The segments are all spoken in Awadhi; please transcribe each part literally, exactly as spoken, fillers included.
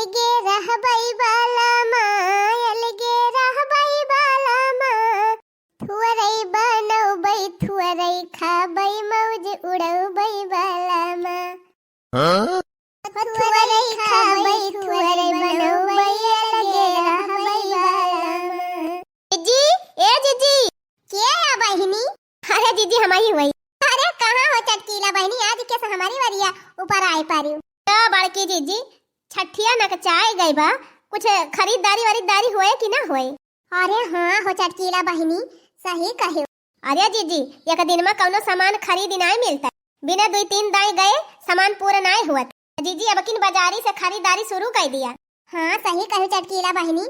अलगे रहबै बालमा, अलगे रहबै बालमा, थुअरै बनौबै, थुअरै खाबै, मौज उड़ौबै बालमा। हाँ? थुअरै खाबै, थुअरै बनौबै, अलगे रहबै बालमा। जीजी, ए जीजी। के है बहिनी? अरे जीजी, हमही हुई। अरे कहाँ हो चटकीला बहिनी, आज कैसे हमारी वरिया ऊपर आए पारी? तो बड़की जीजी, छठिया नकचाए गई बा, कुछ खरीदारी वरीदारी हुए कि ना हुए? अरे हाँ हो चटकीला बहिनी, सही कहे। अरे जीजी, एक दिन में कौनो सामान खरीदी नाय मिलता, बिना दुई तीन दाई गए सामान पूरा नाय हुआ। जीजी, अब किन बाजारी से खरीदारी शुरू कर दिया। हाँ सही कहू चटकीला बहिनी,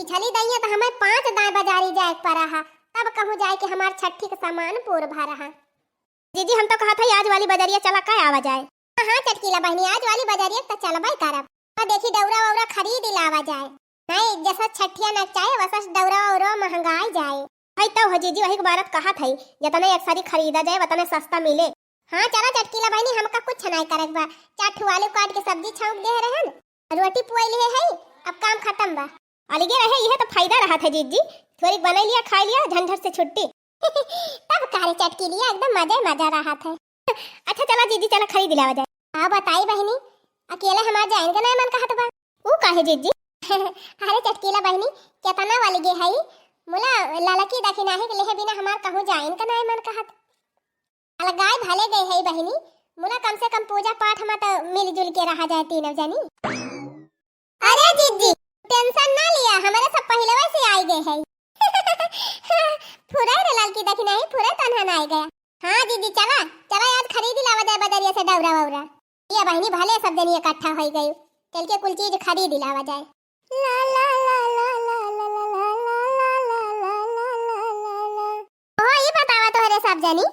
पिछली दइया तो हमें पाँच दाई बाजारी जाए के पड़ा है, तब कहूँ जाए कि हमार छठी के सामान पूर भा रहा। जीजी, हम तो कहत हई आज वाली बजरिया चला का आवा जाए। हाँ, हाँ, चटकीला बहिनी, आज वाली बजरिया त चलबे करब। आ देखी, डौरा वौरा खरीद लावा जाए। नहीं, जैसा छठिया नचाए, वैसा डौरा वौरा महंगाई जाए। हई तो हो जीजी, वही के बारत कहत हई, जतने एक सारी खरीदा जाए, वतने सस्ता मिले। हाँ, चला चटकीला बहिनी, हमका कुछ नहीं करक बा। चार ठो आलू काट के सब्जी छौंक दे रहन, रोटी पुआई लिहे हई, अब काम खत्म बा। अलगे रहे, इहे तो फायदा रहत है जीजी, थोड़ी बनाई लिया, खाई लिया, झंझट से छुट्टी। तब का रे चटकीलिया, एकदम मजे मजा रहत है। अच्छा चला जीजी, चला खरीद लावा जाए। हाँ बताई बहिनी, अकेले हमार जाइन के नाय मन कहत बा। ऊ काहे जीजी? अरे चटकीला बहिनी, केतना वाली गे हई, मुला ललकी दखिनाही के लेहे बिना हमार कहूँ जाइन के नाय मन कहत। अलगाए भले गए हई बहिनी, मुला कम से कम पूजा पाठ में तो मिलजुल के रहा जाए तीनों जनी। अरे जीजी, tension ना लिया, हमारे सब पहिले से आई गए है। फुराई रे ललकी दखिनाही, फुराई तनहा ना आई गया। हाँ जीजी, चला, चला आज खरीद लावा जाए बजरिया से डौरा वौरा। ये बहिनी भले सब जनी इकट्ठा होई गई, चल के कुल चीज खरीद लावा जाए। ला ला ला ला ला। ओ, ई बतावा तोहरे सब जनी,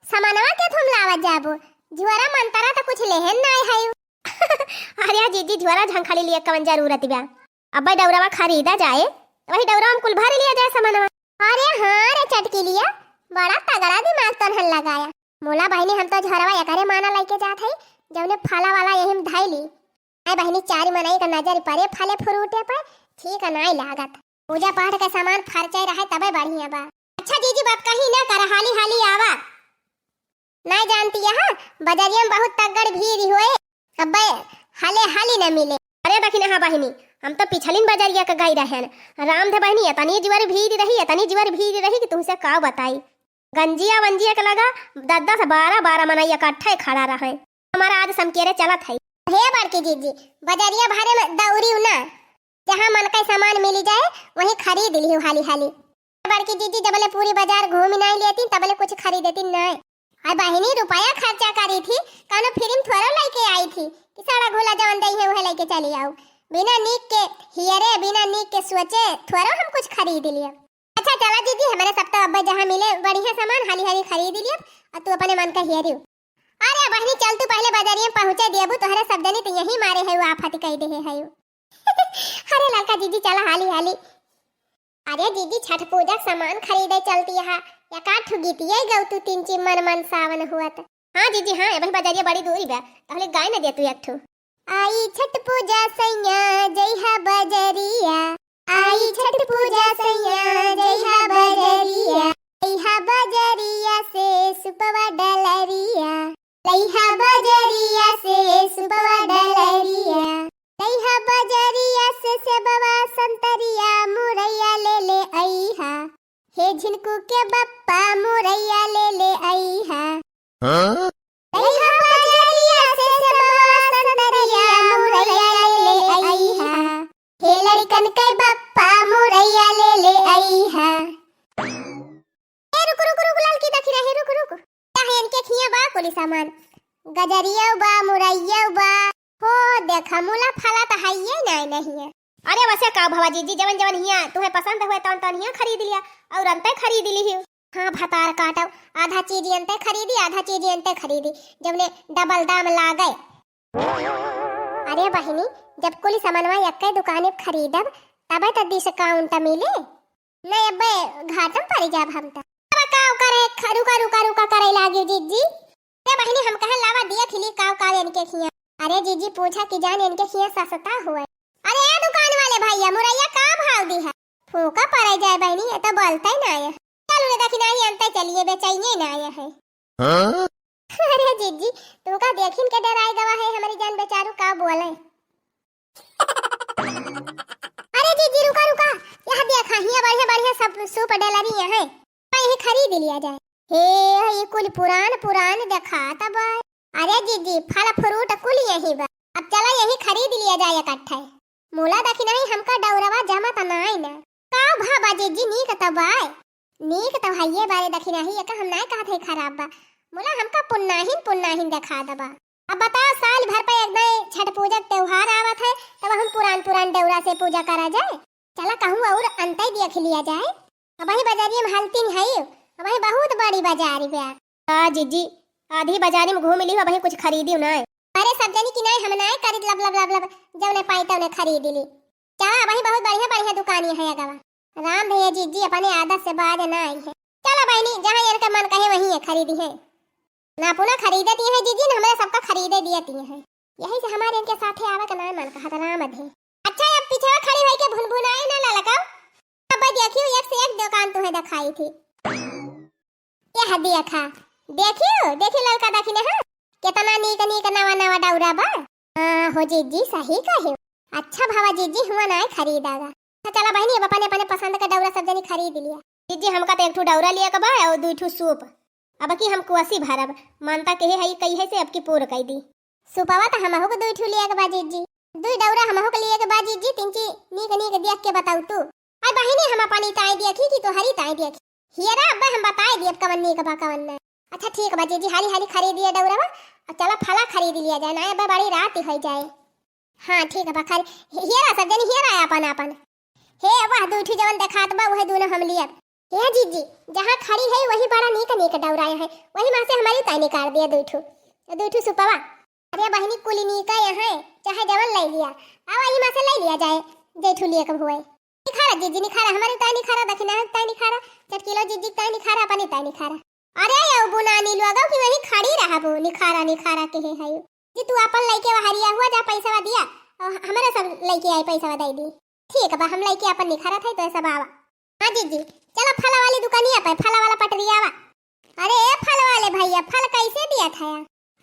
सामानवा के थुम लावत जाबो, झोरा मंतरा त कुछ लेहन नाय है। अरे जीजी, झोरा झंखाली लिए कवन जरूरत बा? अब्बे डौरवा खरीदा जाए, त वही डौरवा में कुल भर लिया जाए सामानवा। अरे हाँ रे चटकीलिया, बड़ा तगड़ा दिमाग तोहन लगाया। मोला बहिनी, हम तो झोरवा एकरे माना लेके जात हई, जौने फला वाला यही में धई ली। आय बहिनी, चारी मनई का नजर परे फले फ्रूटे पर, ठीक नाय लागत। पूजा पाठ का सामान फरचाई रहे तबे बढ़िया बा। अच्छा जीजी, बात कहीं ना कर, हाली हाली आवा। नाय जानती यहाँ, बजरिया में बहुत तगड़ भीड़ होए, अब्बे हाले हाली न मिले। अरे दखिनहा बहिनी, हम तो पिछलिन बजरिया का गई रहन, राम धे बहिनी, इतनी जुअर भीड़ रही, इतनी जुअर भीड़ रही कि तुमसे का बताई। गंजिया वंजिया के लगा दस दस बारह बारह मनई इकट्ठे खड़ा रहे। हमारा आज समकेरे चलत है। हे बड़की जीजी, बजरिया भरे में दौड़ी ना, जहाँ मन का सामान मिली जाए, वहीं खरीद लिहू हाली हाली। बड़की जीजी, जबले पूरी बाजार घूमी नाई लेती, तबले कुछ खरीदती नाई। हाय बहिनी, रुपया खर्चा करी थी, कानो फिल्म थोड़ो लेके आई थी कि साड़ा घोला जवन दई है, वह लेके चली आऊ। बिना नीक के हियरे, बिना नीक के सोचे, थोड़ो हम कुछ खरीद लिए। अच्छा चला जीजी, हमारे सब तो अब्बे जहाँ मिले बढ़िया सामान हाली हाली खरीद लिए, और तू अपने मन का हियरी। अरे बहिनी, चल तू पहले बजरिया में पहुँचे दियबू, तोहरे सब जनी तो यही मारे है, वो आफत कह दे है। अरे ललका जीजी, चला हाली हाली। अरे जीजी, छठ पूजा के सामान खरीदे चलती है, या का ठु गीतिया गौ तू तीन ची मन मन सावन हुअत। हाँ जीजी, हाँ, अबही बजरिया बड़ी दूरी बा, तहले गाय न दे तू एक ठु। आई छठ पूजा सैया जइहा बजरिया, आई छठ पूजा सैया जइहा बजरिया, जइहा बजरिया से सुपवा डलरिया, लइहा बजरिया से सुपवा डलरिया, लइहा बजरिया से सेबवा संतरिया मुरैया ले ले अइहा। हे झिनकू के बप्पा मुरैया ले ले अइहा। हाँ? लइहा बजरिया से सेबवा संतरिया मुरैया ले ले अइहा। हे लड़कन के बप्पा मुरैया ले ले अइहा। ए, रुक, रुक, रुक, ललकी दखिनहा, रुक, रुक। काहे इनके खिया बा कुली सामान? गजरिया बा, मुरैया बा। हो, देखा, मुला फला त हइये नाय नहीं है। अरे वैसे का भवा जीजी, जवन जवन हिया तुम्हें पसंद हुए, तवन तवन हिया खरीद लिया और अंते खरीद ली ही। हाँ, भतार काटो, आधा चीज अंते खरीदी, आधा चीज अंते खरीदी, जवने डबल दाम लागे। अरे बहिनी, जब कुल सामानवा एक्के दुकाने खरीदब, तबे त discount मिले। नहीं, अबे घाटम पड़ जाब हम त। अब काव करे, ख-, रुका, रुका, रुका करे लागियो जीजी। अरे बहिनी, हम कहे लावा दिया थिली काव काव इनके खिया। अरे जीजी, पूछा कि जान इनके खिया सस्ता हुए। त मुरैया का भाव दिहा? फूका पड़े जाए बहिनी, ये तो बोलते ना आए। चलू रे, देखी नाही अंते चलिए, बेचैनिए ना आए है। हाँ? अरे जिज्जी, तुमका देखिन के डराई गवा है, हमारी जान बेचारू का बोले। अरे जिज्जी, रुका, रुका, यहाँ देखा, हिया बढ़िया, बढ़िया सब सूप डेलरी है, यही खरीद लिया जाए। हे, ये कुल पुरान, पुरान देखा तब। अरे जिज्जी, फल फ्रूट कुल यही बा, अब चला यही खरीद लिया जाए इकट्ठे। मुला देखी नाही, हमका डौरवा जमत नाई ना। का भा बा जिज्जी, नीक त बाय? नीक त हइये बारे देखी नाही, एका हम नाई कहत है खराब बा। मुला हमका पुन्नाहिन पुन्नाहिन देखा दबा। अब बताओ, साल भर पे एक दाई छठ पूजा के त्योहार आवत है, तब हम पुरान पुरान डौरा से पूजा करा जाए। चला कहूँ और अंतई देख लिया जाए। अबही बजारिया में हलती नहीं है, अबही बहुत बड़ी बाजारी बा। का जिज्जी, आधी बाजारी में घूम ली, अबही कुछ खरीदी नहीं? अरे सब जनी की नहीं, हम नहीं खरीद लब लब लब लब, जौने पाई तौने खरीद ली। चला, वही बहुत बढ़िया बढ़िया दुकानी है अगवा। राम भैया जिज्जी अपने आदत से बाज ना आई है। चला बहिनी, जहाँ इनका मन कहे वहीं ये खरीदी है। ना पुना खरीदे दिए है जिज्जी, ना हमारे सबका खरीदे दिए दिए है। यही से हमारे इनके साथे आवे के ना मन कहत राम धे। अच्छा, अब पीछे खड़ी होई के भुनभुनाए ना ललकाओ। अब देखियो, एक से एक दुकान तुम्हें दिखाई थी। यह देखा, देखियो, देखियो ललका देखी ना, हाँ? कितना नीक नीक नवा नवा डौरा बा। हाँ हो जिज्जी, सही कहे। अच्छा भावा जिज्जी, हुआ ना खरीदागा। अच्छा चला बहिनी, अब अपने अपने पसंद का डौरा सब जनी खरीद लिया। जिज्जी, हमका तो एक ठो डौरा लिया के बा और दू ठो सूप। अब की हम कुआसी भरब, मानता कहे हई कही है से अब की पूर कई दी। सुपवा त हमहू के दुई ठू लिया के बा जिज्जी, दुई डौरा हमहू के लिए के बा जिज्जी, तिनची नीक नीक देख के बताऊ तू। आई बहिनी, हम अपनी ताई देखी कि तोहरी ताई देखी। हियरा अब्बे हम बताई दियब कवन नीक बा कवन ना। अच्छा ठीक बा जिज्जी, हाली हाली खरीदिए डौरवा, और चला फला खरीद लिया जाए ना, अब्बे बड़ी रात हो जाए। हाँ ठीक बा, खरी-, हियरा सब जनी हियरा अपन अपन। हे वाह, दुई ठू जवन देखात बा उहे दोनों हम लियब। हे जिज्जी, जहाँ खड़ी है वही बड़ा नीक नीक डौराए है, वही में से हमारी ताई निकाल दिया दुई ठू, दुई ठू सुपवा। अरे बहिनी, कुली नीक है, चाहे जवन ले लिया, आ वही में से ले लिया जाए, जे ठू लिए कब हुए। निखारा जिज्जी निखारा, हमारी ताई निखारा, दखिना है ताई निखारा, चटकीलो जिज्जी ताई निखारा, अपनी ताई निखारा। अरे यो बुनानी लोगो की वही खड़ी रहबो, निखारा निखारा के है, है। जी तू अपन लइके वहरिया हुआ जा, पैसा दिया, और हमारे सब लइके आई पैसा दे दी। ठीक बा, हम लइके अपन निखरत है तो सब आवा। हाँ जिज्जी, चला फल वाली दुकानिया पे, फल वाला पटरिया आवा। अरे ए फल वाले भैया, फल कैसे दिया था?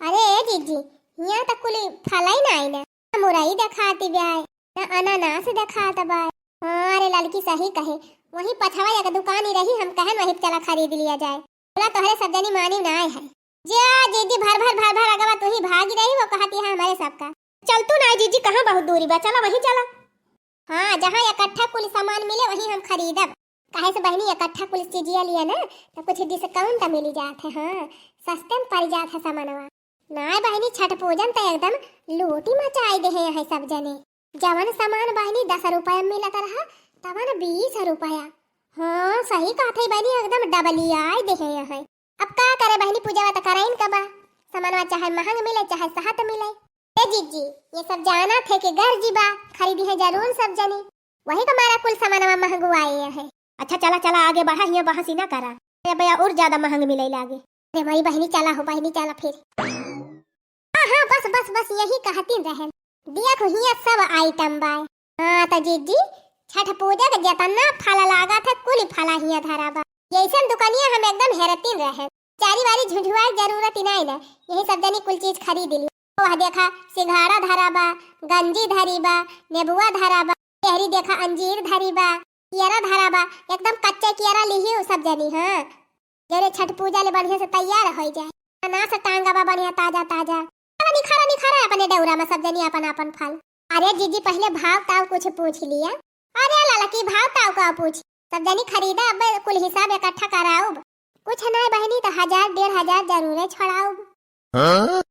अरे ए जिज्जी, यहाँ तक कुल फल ही ना आई ना, मुरई देखाती ब्याय, ना अनानास देखात बाय। हाँ अरे लड़की सही कहे, वही पछवा एक दुकान ही रही, हम कहन वही चला खरीद लिया जाए। बोला तोहरे सब जनी मानी ना आए है। जा जिज्जी, भर भर भर भर अगवा तू ही भागी रही, वो कहती है हमारे सबका। चल तू ना जिज्जी, कहाँ बहुत दूरी बा, चला वहीं चला। हाँ, जहाँ इकट्ठा कुल सामान मिले वहीं हम खरीदब। काहे से बहिनी, इकट्ठा कुल चीजिया लिया ना तो कुछ डिस्काउंट मिली जात है। हाँ, सस्ते में पड़ जात है सामानवा। ना बहिनी, छठ पूजन तो एकदम लूटी मचाई दे हैं सब जने। जवन सामान बहिनी दस रुपया में मिलत रहा, तवन बीस रुपया। हाँ सही कहत है बहिनी, एकदम डबलियाई दे हैं। अब का करे बहिनी, पूजवा त कराइन का बा, सामानवा चाहे महंग मिले चाहे सहत मिले। ए जिज्जी, ये सब जाना थे कि गर्जी बा, खरीदी है जरूर सब जनी, वही का मारा कुल सामानवा महंगुआए है। अच्छा चला चला आगे बढ़ा, हियाँ बहसी ना करा, अरे भैया और ज्यादा महंग मिले लागे। अरे भाई बहिनी चला हो, बहिनी चला फिर। हाँ, हाँ, बस, बस, बस, यही कहतीन रहन। देखो, हियाँ सब आइटम बाय। हाँ, त जिज्जी, छठ पूजा के जेतना फल लागत है, कुल फल हियाँ धरा बा। यैसन दुकनिया हम एकदम हेरतीन रहन। चारी वारी झुझुआए के जरूरत ही नाई ना, यही सब जनी कुल चीज खरीद ली। वह देखा, सिंघाड़ा धरा बा, गंजी धरी बा, नेबुआ धरा बा, केहरी देखा, अंजीर धरी बा, कियरा धरा बा, एकदम कच्चे कियरा लिही उ सब जनी, हाँ। जरे छठ पूजा ले बढ़िया से तैयार होई जाए। अनास टांगा बा बढ़िया ताजा ताजा। अब निखारा निखारा अपने डौरा में सब जनी अपन अपन फल। अरे जीजी पहिले भाव ताव कुछ पूछ लिया। अरे ललकी भाव ताव का पूछ। सब जनी खरीदा अब कुल हिसाब इकट्ठा कराउब। कुछ नाय बहिनी त हजार डेढ़ हजार जरूरे छोड़ाउब। हाँ?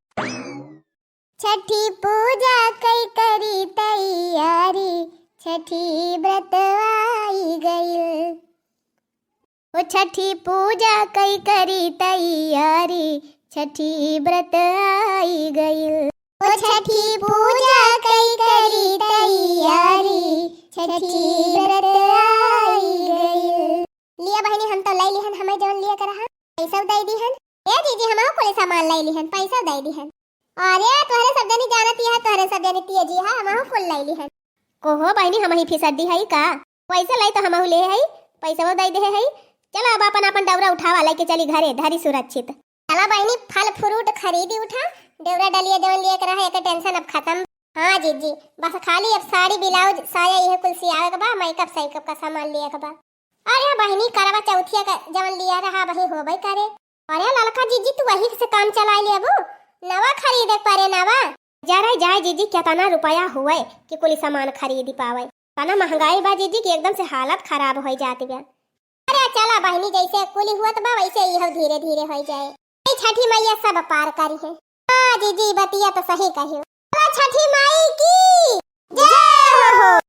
छठी पूजा कई करी तैयारी, छठी व्रत आई गइल। ओ छठी पूजा कई करी तैयारी, छठी व्रत आई गइल। ओ छठी पूजा कई करी तैयारी, छठी व्रत आई गइल। लिया बहिनी, हम तो ले लिहन, हमें जौन लिया के रहा, पैसा दे दिहन। ए जीजी, हमहू कुल सामान ले लिहन, पैसा दे दिहन। अरे, तोहरे सब जनी जानती है, तोहरे सब जनी तिया जी है, हमहू कुल ले लिहन। कोहो बहिनी, हमही फिसड्डी हई का? वैसे लाई तो हमहू ले हई, पैसवो दई देहे हई। चला अब अपन अपन दौरा उठावा, लइके चली घरे, धरी सुरक्षित। चला बहिनी, फल फ्रूट खरीदी उठा, दौरा डलिया जवन लिए के रहे, एकर tension अब खतम। हाँ जीजी, बस खाली अब साड़ी ब्लाउज साया इहे कुल सियावे के बा, मेकअप सेकअप का सामान लिए के बा। अरे बहिनी, करवा चौथिया का जवन लिया रहा वही होबे करे। अरे ललका जीजी, तू वही से काम चलाए लेबू, नवा खरीदे के परे नवा। जा रहे जाए जीजी, केतना रुपया हुए कि कुल सामान खरीदी पावे। तना महंगाई बा जीजी कि एकदम से हालत खराब होइ जात बा। अरे चला बहिनी, जैसे कुली हुअत बा वैसे इहो धीरे धीरे होइ जाए। ए छठी मैया सब पार करी है। हाँ जीजी, बतिया तो सही कही। बोला छठी माई की जय हो।